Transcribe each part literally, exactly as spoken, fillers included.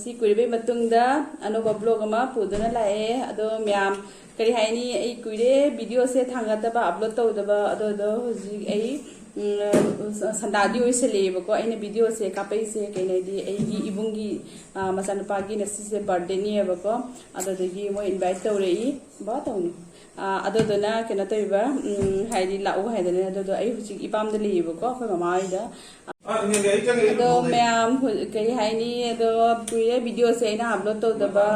ꯁꯤ ꯀꯨꯏꯔꯕꯩ ꯃꯇꯨꯡꯗ ꯑꯅꯧꯕ ꯕ꯭ꯂꯣꯒ ꯑꯃ ꯄꯨꯗꯨꯅ ꯂꯥꯛꯑꯦ꯫ ꯑꯗꯣ ꯃꯌꯥꯝ, ꯀꯔꯤ ꯍꯥꯏꯅꯤ, ꯑꯩ ꯀꯨꯏꯔꯦ ꯚꯤꯗꯤꯑꯣꯁꯦ ꯊꯥꯡꯒꯠꯇꯕ, ꯑꯞꯂꯣꯗ ꯇꯧꯗꯕ꯫ ꯑꯗꯣ, ꯑꯗꯣ ꯍꯧꯖꯤꯛ ꯑꯩ, ꯎꯝ, ꯁꯟꯗꯥꯗꯤ ꯑꯣꯏꯁꯜꯂꯛꯑꯦꯕꯀꯣ꯫ ꯑꯩꯅ ꯚꯤꯗꯤꯑꯣꯁꯦ ꯀꯥꯞꯄꯛꯏꯁꯦ ꯀꯩꯅꯣꯗꯤ, ꯑꯩꯒꯤ ꯏꯕꯨꯡꯒꯤ, ꯑ, ꯃꯆꯥꯅꯨꯄꯥꯒꯤ ꯉꯁꯤꯁꯦ ꯕꯥꯔꯗꯦꯅꯦꯕꯀꯣ꯫ ꯑꯗꯨꯗꯒꯤ ꯃꯣꯏ ꯏꯟꯚꯥꯏꯠ ꯇꯧꯔꯛꯏ꯫ ꯕꯥ ꯇꯧꯅꯤ꯫ ꯑ, ꯑꯗꯨꯗꯨꯅ ꯀꯩꯅꯣ ꯇꯧꯔꯤꯕ, ꯎꯝ, ꯍꯥꯏꯗꯤ ꯂꯥꯛꯎ ꯍꯥꯏꯗꯅ꯫ ꯑꯗꯨꯗꯣ ꯑꯩ ꯍꯧꯖꯤꯛ ꯏꯄꯥꯝꯗ ꯂꯩꯌꯦꯕꯀꯣ, ꯑꯩꯈꯣꯏ ꯃꯃꯥ ꯍꯣꯏꯗ꯫ ꯑꯗꯣ ꯃꯌꯥꯝ ꯍꯧ-, ꯀꯩ ꯍꯥꯏꯅꯤ, ꯑꯗꯣ ꯀꯨꯏꯔꯦ ꯚꯤꯗꯤꯑꯣꯁꯦ ꯑꯩꯅ ꯑꯞꯂꯣꯗ ꯇꯧꯗꯕ꯫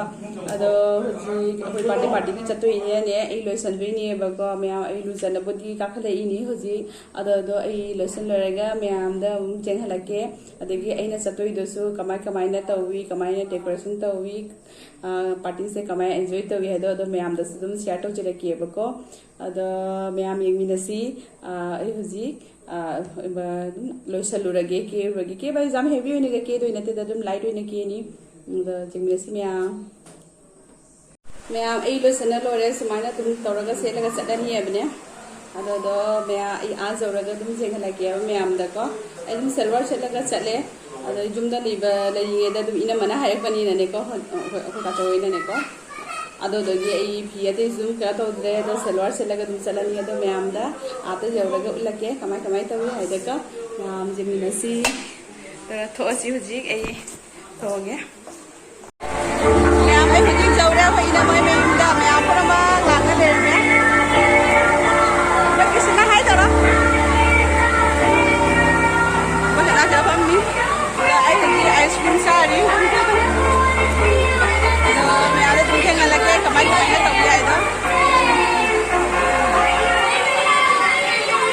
ꯑꯗꯣ ꯍꯧꯖꯤꯛ ꯑꯩꯈꯣꯏ ꯕꯥꯔꯗꯦ ꯄꯥꯔꯇꯤꯒꯤ ꯆꯠꯇꯣꯏꯅꯦꯅꯦ, ꯑꯩ ꯂꯣꯏꯁꯟꯗꯣꯏꯅꯦꯕꯀꯣ꯫ ꯃꯌꯥꯝ, ꯑꯩ ꯂꯨꯖꯅꯕꯨꯗꯤ ꯀꯥꯈꯠꯂꯛꯏꯅꯤ ꯍꯧꯖꯤꯛ꯫ ꯑꯗꯣ, ꯑꯗꯣ ꯑꯩ ꯂꯣꯏꯁꯟ ꯂꯣꯏꯔꯒ ꯃꯌꯥꯝꯗ ꯑꯃꯨꯛ ꯆꯦꯟꯍꯜꯂꯛꯀꯦ꯫ ꯑꯗꯒꯤ ꯑꯩꯅ ꯆꯠꯇꯣꯏꯗꯨꯁꯨ ꯀꯃꯥꯏ ꯀꯃꯥꯏꯅ ꯇꯧꯏ, ꯀꯃꯥꯏꯅ ꯗꯦꯀꯣꯔꯦꯁꯟ ꯇꯧꯏ, ꯑ, ꯄꯥꯔꯇꯤꯁꯦ ꯀꯃꯥꯏꯅ ꯑꯦꯟꯖꯣꯏ ꯇꯧꯏ ꯍꯥꯏꯗꯣ, ꯑꯗꯣ ꯃꯌꯥꯝꯗꯁꯨ ꯑꯗꯨꯝ ꯁꯤꯌꯥꯔ ꯇꯧꯖꯔꯛꯀꯦꯕꯀꯣ꯫ ꯑꯗꯣ ꯃꯌꯥꯝ ꯌꯦꯡꯃꯤꯟꯅꯁꯤ꯫ ꯑ, ꯑꯩ ꯍꯧꯖꯤꯛ, ꯑ, ꯑꯗꯨꯝ ꯂꯣꯏꯁꯜꯂꯨꯔꯒꯦ, ꯀꯦꯔꯨꯔꯒꯦ꯫ ꯀꯦꯕ ꯍꯥꯏꯁꯦ ꯌꯥꯝ ꯍꯦꯚꯤ ꯑꯣꯏꯅꯒ ꯀꯦꯗꯣꯏ ꯅꯠꯇꯦꯗ, ꯑꯗꯨꯝ ꯂꯥꯏꯠ ꯑꯣꯏꯅ ꯀꯦꯅꯤ꯫ ꯑꯗꯣ ꯌꯦꯡꯃꯤꯟꯅꯁꯤ ꯃꯌꯥꯝ꯫ ꯃꯌꯥꯝ, ꯑꯩ ꯂꯣꯏꯁꯟꯅ ꯂꯣꯏꯔꯦ꯫ ꯁꯨꯃꯥꯏꯅ ꯑꯗꯨꯝ ꯇꯧꯔꯒ ꯁꯦꯠꯂꯒ ꯆꯠꯂꯅꯤ ꯍꯥꯏꯕꯅꯦ꯫ ꯑꯗꯣ, ꯑꯗꯣ ꯃꯌꯥꯝ, ꯑꯩ ꯑꯥ ꯌꯧꯔꯒ ꯑꯗꯨꯝ ꯌꯦꯡꯍꯜꯂꯛꯀꯦꯕ ꯃꯌꯥꯝꯗꯀꯣ꯫ ꯑꯩ ꯑꯗꯨꯝ ꯁꯜꯋꯥꯔ ꯁꯦꯠꯂꯒ ꯆꯠꯂꯦ꯫ ꯑꯗꯣ ꯌꯨꯝꯗ ꯂꯩꯕ, ꯂꯩꯔꯤꯉꯩꯗ ꯑꯗꯨꯝ ꯏꯅꯝꯃꯅ ꯍꯥꯏꯔꯛꯄꯅꯤꯅꯅꯦꯀꯣ, ꯍꯣꯏ, ꯑꯩꯈꯣꯏ, ꯑꯩꯈꯣꯏ ꯀꯥꯆꯧ ꯍꯣꯏꯅꯅꯦꯀꯣ꯫ ꯑꯗꯨꯗꯨꯒꯤ ꯑꯩ ꯐꯤ ꯑꯇꯩꯁꯨ ꯑꯗꯨꯝ ꯀꯩꯅꯣ ꯇꯧꯗ꯭ꯔꯦ꯫ ꯑꯗꯣ ꯁꯜꯋꯥꯔ ꯁꯦꯠꯂꯒ ꯑꯗꯨꯝ ꯆꯠꯂꯅꯤ꯫ ꯑꯗꯣ ꯃꯌꯥꯝꯗ ꯑꯥꯗ ꯌꯧꯔꯒ ꯎꯠꯂꯛꯀꯦ ꯀꯃꯥꯏ ꯀꯃꯥꯏ ꯇꯧꯏ ꯍꯥꯏꯗꯣꯀꯣ꯫ ꯃꯌꯥꯝ ꯌꯦꯡꯃꯤꯟꯅꯁꯤ꯫ ꯑꯗꯣ ꯊꯣꯛꯑꯁꯤ ꯍꯧꯖꯤꯛ ꯑꯩ ꯊꯣꯛꯑꯒꯦ꯫ ꯃꯌꯥꯝ, ꯑꯩ ꯍꯧꯖꯤꯛ ꯌꯧꯔꯦ ꯑꯩꯈꯣꯏ ꯏꯅꯝꯃ ꯃꯌꯨꯝꯗ꯫ ꯃꯌꯥꯝ ꯄꯨꯝꯅꯃꯛ ꯂꯥꯛꯅ ꯂꯩꯔꯝꯃꯦ꯫ ꯑꯩꯈꯣꯏ ꯀ꯭ꯔꯤꯁꯅ ꯍꯥꯏ ꯇꯧꯔꯣ꯫ ꯑꯩꯈꯣꯏ ꯀꯅꯥ ꯀꯌꯥ ꯐꯝꯃꯤ? ꯑꯗ ꯑꯩ ꯍꯧꯖꯤꯛ ꯑꯥꯏꯁ ꯀ꯭ꯔꯤꯝ ꯆꯥꯔꯤ꯫ ꯑꯗꯣ ꯃꯌꯥꯝꯗ ꯑꯗꯨꯝ ꯌꯦꯡꯍꯜꯂꯛꯀꯦ ꯀꯃꯥꯏ ꯀꯃꯥꯏꯅ ꯇꯧꯒꯦ ꯍꯥꯏꯗꯣ꯫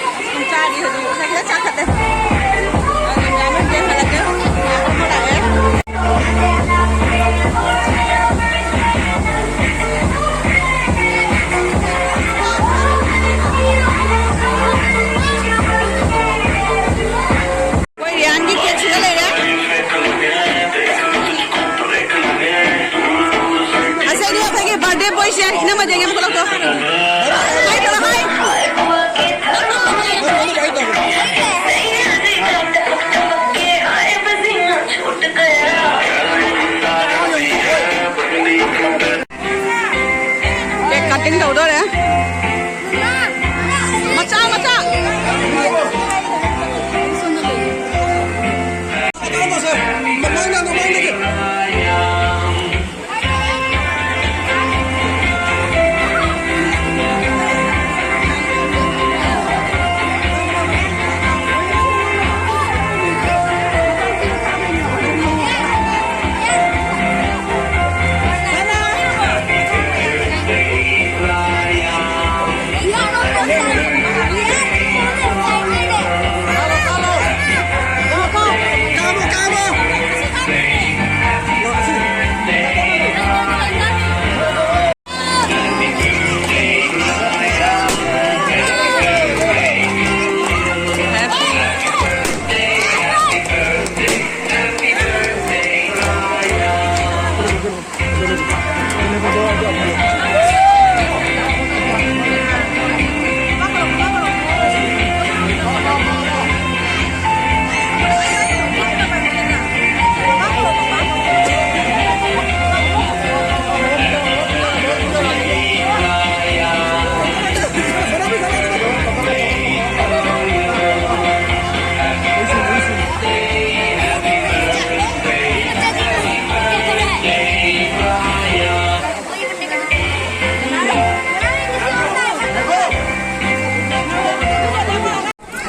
ꯑꯥꯏꯁ ꯀ꯭ꯔꯤꯝ ꯆꯥꯔꯤ ꯍꯧꯖꯤꯛ꯫ ꯉꯁꯥꯏ ꯈꯤꯇꯪ ꯆꯥꯈꯠꯂꯦ꯫ ꯑꯗꯣ ꯃꯌꯥꯝꯗ ꯑꯗꯨꯝ ꯌꯦꯡꯍꯜꯂꯛꯀꯦ꯫ ꯃꯌꯥꯝ ꯄꯨꯝꯅꯃꯛ ꯂꯥꯛꯑꯦ꯫ ꯑꯩꯈꯣꯏ ꯔꯤꯌꯥꯟꯒꯤ ꯀꯦꯛꯁꯤꯗ ꯂꯩꯔꯦ꯫ ꯑꯁꯤꯗꯤ ꯑꯩꯈꯣꯏꯒꯤ ꯕꯥꯔꯗꯦ ꯕꯣꯏꯁꯦ, ꯏꯅꯝꯃꯗꯤ ꯑꯩꯒꯤ ꯑꯃꯨꯛ ꯂꯧꯊꯣꯛ꯫ ꯍꯥꯏ ꯇꯧꯔꯣ, ꯍꯥꯏ꯫ ꯇꯧꯗꯣꯔꯦ꯫ ꯃꯆꯥ, ꯃꯆꯥ꯫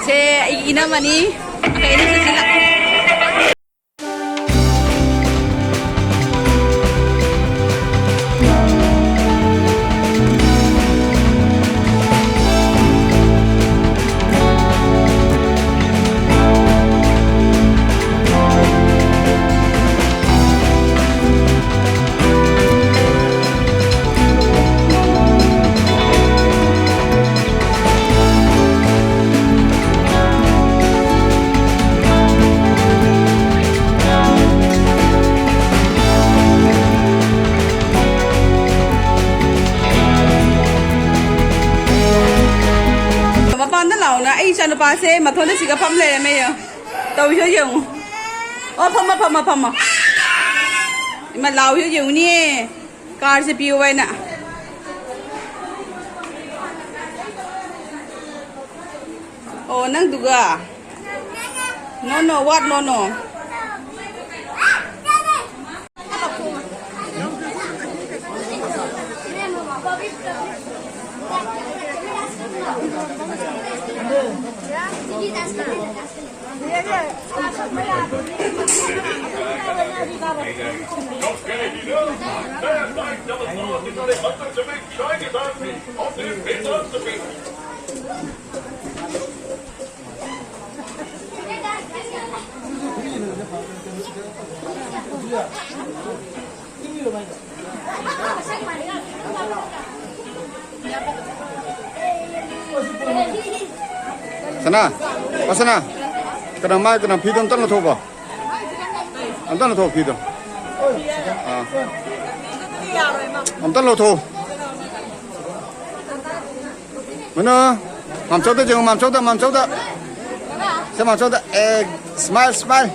ꯁꯦ, ꯑꯩꯒꯤ ꯏꯅꯝꯃꯅꯤ꯫ ꯑꯩꯈꯣꯏ ꯏꯅꯝꯃꯁꯤꯅ꯫ ꯃꯄꯥꯟꯗ ꯂꯥꯎꯅ, ꯑꯩ ꯏꯆꯥꯅꯨꯄꯥꯁꯦ ꯃꯊꯣꯟꯗ ꯁꯤꯒ ꯐꯝ ꯂꯩꯔꯝꯃꯦ꯫ ꯇꯧꯏꯁꯦ ꯌꯦꯡꯉꯨ꯫ ꯑꯣ, ꯐꯝꯃꯣ, ꯐꯝꯃꯣ, ꯐꯝꯃꯣ꯫ ꯏꯃꯥ, ꯂꯥꯎꯏꯁꯦ ꯌꯦꯡꯉꯨꯅꯦ꯫ ꯀꯥꯔꯁꯦ ꯄꯤꯌꯨ ꯍꯥꯏꯅ꯫ ꯑꯣ, ꯅꯪꯗꯨꯒ? No, no, what? No, no. ꯁꯅꯥ, ꯑꯣ ꯁꯅꯥ, ꯀꯩꯅꯣ, ꯃꯥꯏ ꯀꯩꯅꯣ, ꯐꯤꯗꯣ ꯑꯝꯇ ꯂꯧꯊꯣꯛꯄ꯫ ꯑꯝꯇ ꯂꯧꯊꯣꯛ ꯐꯤꯗꯣ꯫ ꯑꯥ꯫ ꯑꯝꯇ ꯂꯧꯊꯣꯛ꯫ ꯃꯅꯣ, ꯃꯥꯝꯆꯧꯗ ꯌꯦꯡꯉꯨ, ꯃꯥꯝꯆꯧꯗ, ꯃꯥꯝꯆꯧꯗ꯫ ꯁꯦ, ꯃꯥꯝꯆꯧꯗ꯫ ꯑꯦ, smile, smile꯫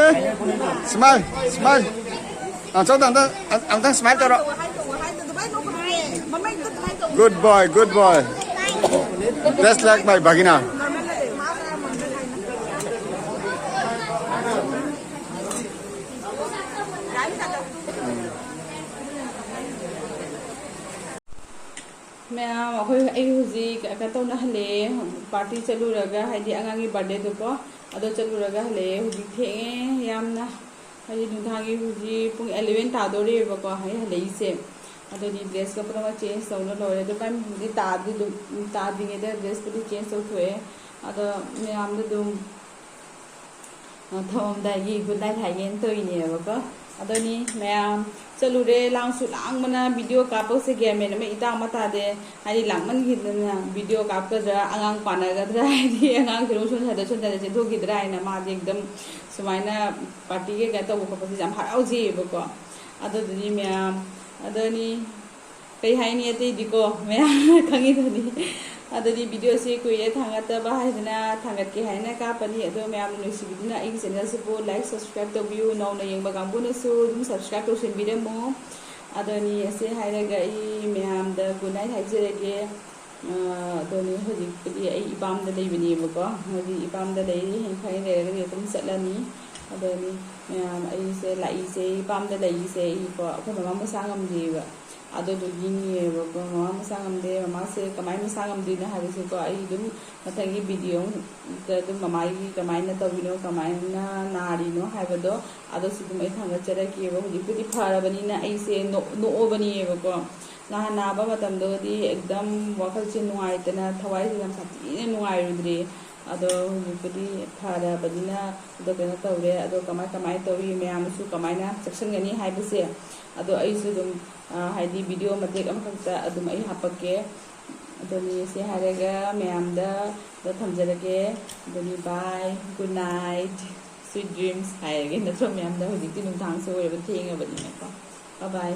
ꯑꯦ, smile, smile꯫ ꯃꯥꯝꯆꯧꯗ ꯑꯝꯇ, ꯑꯝꯇꯪ smile ꯇꯧꯔꯣ꯫ Good boy, good boy. Just like my bagina. ꯃꯌꯥꯝ, ꯑꯩꯈꯣꯏ, ꯑꯩ ꯍꯧꯖꯤꯛ ꯀꯩꯅꯣ ꯇꯧꯅ ꯍꯜꯂꯛꯑꯦ, party ꯆꯠꯂꯨꯔꯒ, ꯍꯥꯏꯗꯤ ꯑꯉꯥꯡꯒꯤ birthdayꯗꯣꯀꯣ, ꯑꯗꯣ ꯆꯠꯂꯨꯔꯒ ꯍꯜꯂꯛꯑꯦ꯫ ꯍꯧꯖꯤꯛ ꯊꯦꯡꯉꯦ ꯌꯥꯝꯅ, ꯍꯥꯏꯗꯤ ꯅꯨꯡꯗꯥꯡꯒꯤ ꯍꯧꯖꯤꯛ ꯄꯨꯡ eleven ꯇꯥꯗꯣꯔꯦꯕꯀꯣ ꯑꯩ ꯍꯜꯂꯛꯏꯁꯦ꯫ ꯑꯗꯨꯗꯤ dressꯀ ꯄꯨꯝꯅꯃꯛ change ꯇꯧꯅ ꯂꯣꯏꯔꯦ꯫ ꯑꯗꯣ ꯃꯥꯏ ꯃꯤꯡꯗꯤ ꯇꯥꯗ꯭ꯔꯤ, ꯑꯗꯨꯝ ꯇꯥꯗ꯭ꯔꯤꯉꯩꯗ dressꯄꯨꯗꯤ change ꯇꯧꯊꯣꯛꯑꯦ꯫ ꯑꯗꯣ ꯃꯌꯥꯝꯗ ꯑꯗꯨꯝ ꯊꯝꯃꯝꯗꯥꯏꯒꯤ good night ꯍꯥꯏꯒꯦꯅ ꯇꯧꯔꯤꯅꯦꯕꯀꯣ꯫ ꯑꯗꯨꯅꯤ ꯃꯌꯥꯝ, ꯆꯠꯂꯨꯔꯦ, ꯂꯥꯡꯁꯨ ꯂꯥꯡꯕꯅ video ꯀꯥꯞꯄꯁꯦ ꯒ꯭ꯌꯥꯟ ꯃꯦꯟ ꯑꯃ ꯏꯇꯥ ꯑꯃ ꯇꯥꯗꯦ꯫ ꯍꯥꯏꯗꯤ ꯂꯥꯡꯃꯟꯈꯤꯗꯅ video ꯀꯥꯞꯀꯗ꯭ꯔꯥ, ꯑꯉꯥꯡ ꯄꯥꯟꯅꯒꯗ꯭ꯔꯥ, ꯍꯥꯏꯗꯤ ꯑꯉꯥꯡꯁꯤꯕꯨ ꯁꯣꯝ ꯁꯥꯏꯗ ꯁꯣꯝ ꯁꯥꯏꯗ ꯆꯦꯟꯊꯣꯛꯈꯤꯗ꯭ꯔꯥ ꯍꯥꯏꯅ ꯃꯥꯗꯤ ꯑꯗꯨꯝ ꯁꯨꯃꯥꯏꯅ party ꯀꯩꯀꯥ ꯇꯧꯕ ꯈꯣꯠꯄꯁꯦ ꯌꯥꯝ ꯍꯔꯥꯎꯖꯩꯌꯦꯕꯀꯣ꯫ ꯑꯗꯨꯗꯨꯅꯤ ꯃꯌꯥꯝ, ꯑꯗꯨꯅꯤ ꯀꯩ ꯍꯥꯏꯅꯤ ꯑꯇꯩꯗꯤꯀꯣ, ꯃꯌꯥꯝꯅ ꯈꯪꯉꯤꯗꯨꯅꯤ꯫ ꯑꯗꯨꯗꯤ videoꯁꯤ ꯀꯨꯏꯔꯦ ꯊꯥꯡꯒꯠꯇꯕ ꯍꯥꯏꯗꯅ ꯊꯥꯡꯒꯠꯀꯦ ꯍꯥꯏꯅ ꯀꯥꯞꯄꯅꯤ꯫ ꯑꯗꯣ ꯃꯌꯥꯝꯅ ꯅꯨꯡꯁꯤꯕꯤꯗꯨꯅ ꯑꯩꯒꯤ channelꯁꯤꯕꯨ like, subscribe ꯇꯧꯕꯤꯌꯨ꯫ ꯅꯧꯅ ꯌꯦꯡꯕ ꯀꯥꯡꯕꯨꯅꯁꯨ ꯑꯗꯨꯝ subscribe ꯇꯧꯁꯤꯟꯕꯤꯔꯝꯃꯨ꯫ ꯑꯗꯨꯅꯤ ꯑꯁꯤ ꯍꯥꯏꯔꯒ ꯑꯩ ꯃꯌꯥꯝꯗ good night ꯍꯥꯏꯖꯔꯒꯦ꯫ ꯑꯗꯨꯅꯤ, ꯍꯧꯖꯤꯛꯄꯨꯗꯤ ꯑꯩ ꯏꯄꯥꯝꯗ ꯂꯩꯕꯅꯦꯕꯀꯣ꯫ ꯍꯥꯏꯗꯤ ꯏꯄꯥꯝꯗ ꯂꯩꯔꯤ, ꯍꯌꯦꯡ ꯈꯔ ꯂꯩꯔꯒꯗꯤ ꯑꯗꯨꯝ ꯆꯠꯂꯅꯤ꯫ ꯑꯗꯨꯅꯤ ꯃꯌꯥꯝ, ꯑꯩꯁꯦ ꯂꯥꯛꯏꯁꯦ, ꯏꯄꯥꯝꯗ ꯂꯩꯔꯤꯁꯦ ꯑꯩꯀꯣ, ꯑꯩꯈꯣꯏ ꯃꯃꯥ ꯃꯁꯥ ꯉꯝꯗꯦꯕ꯫ ꯑꯗꯨꯗꯨꯒꯤꯅꯦꯕꯀꯣ, ꯃꯃꯥ ꯃꯁꯥ ꯉꯝꯗꯦ꯫ ꯃꯃꯥꯁꯦ ꯀꯃꯥꯏꯅ ꯃꯁꯥ ꯉꯝꯗꯣꯏꯅꯣ ꯍꯥꯏꯕꯁꯦꯀꯣ, ꯑꯩ ꯑꯗꯨꯝ ꯃꯊꯪꯒꯤ ꯚꯤꯗꯤꯑꯣꯗ ꯑꯗꯨꯝ ꯃꯃꯥꯒꯤ ꯀꯃꯥꯏꯅ ꯇꯧꯔꯤꯅꯣ, ꯀꯃꯥꯏꯅ ꯅꯥꯔꯤꯅꯣ ꯍꯥꯏꯕꯗꯣ, ꯑꯗꯨꯁꯨ ꯑꯗꯨꯝ ꯑꯩ ꯊꯥꯡꯒꯠꯆꯔꯛꯀꯦꯕ꯫ ꯍꯧꯖꯤꯛꯄꯨꯗꯤ ꯐꯔꯕꯅꯤꯅ ꯑꯩꯁꯦ ꯅꯣꯛ-, ꯅꯣꯛꯑꯕꯅꯦꯕꯀꯣ꯫ ꯅꯍꯥꯟ ꯅꯥꯕ ꯃꯇꯝꯗꯨꯗꯤ ꯑꯦꯛꯗꯝ ꯋꯥꯈꯜꯁꯦ ꯅꯨꯡꯉꯥꯏꯇꯅ, ꯊꯋꯥꯏꯁꯦ ꯌꯥꯝ ꯁꯥꯊꯤꯅ ꯅꯨꯡꯉꯥꯏꯔꯨꯗ꯭ꯔꯦ꯫ ꯑꯗꯣ ꯍꯧꯖꯤꯛꯄꯨꯗꯤ ꯐꯔꯕꯅꯤꯅ, ꯑꯗꯣ ꯀꯩꯅꯣ ꯇꯧꯔꯦ꯫ ꯑꯗꯣ ꯀꯃꯥꯏ, ꯀꯃꯥꯏꯅ ꯇꯧꯔꯤ, ꯃꯌꯥꯝꯁꯨ ꯀꯃꯥꯏꯅ ꯆꯦꯛꯁꯤꯟꯒꯅꯤ ꯍꯥꯏꯕꯁꯦ, ꯑꯗꯣ ꯑꯩꯁꯨ ꯑꯗꯨꯝ, ꯑ, ꯍꯥꯏꯗꯤ ꯚꯤꯗꯤꯑꯣ ꯃꯇꯦꯛ ꯑꯃꯈꯛꯇ ꯑꯗꯨꯝ ꯑꯩ ꯍꯥꯞꯄꯛꯀꯦ꯫ ꯑꯗꯨꯅꯤ, ꯁꯤ ꯍꯥꯏꯔꯒ ꯃꯌꯥꯝꯗ ꯊꯝꯖꯔꯒꯦ꯫ ꯑꯗꯨꯅꯤ, bye, good night, sweet dreams ꯍꯥꯏꯔꯒꯦ ꯅꯠꯇ꯭ꯔꯣ ꯃꯌꯥꯝꯗ? ꯍꯧꯖꯤꯛꯇꯤ ꯅꯨꯡꯗꯥꯡꯁꯨ ꯑꯣꯏꯔꯕ, ꯊꯦꯡꯉꯕꯅꯤꯅꯀꯣ꯫ Bye bye꯫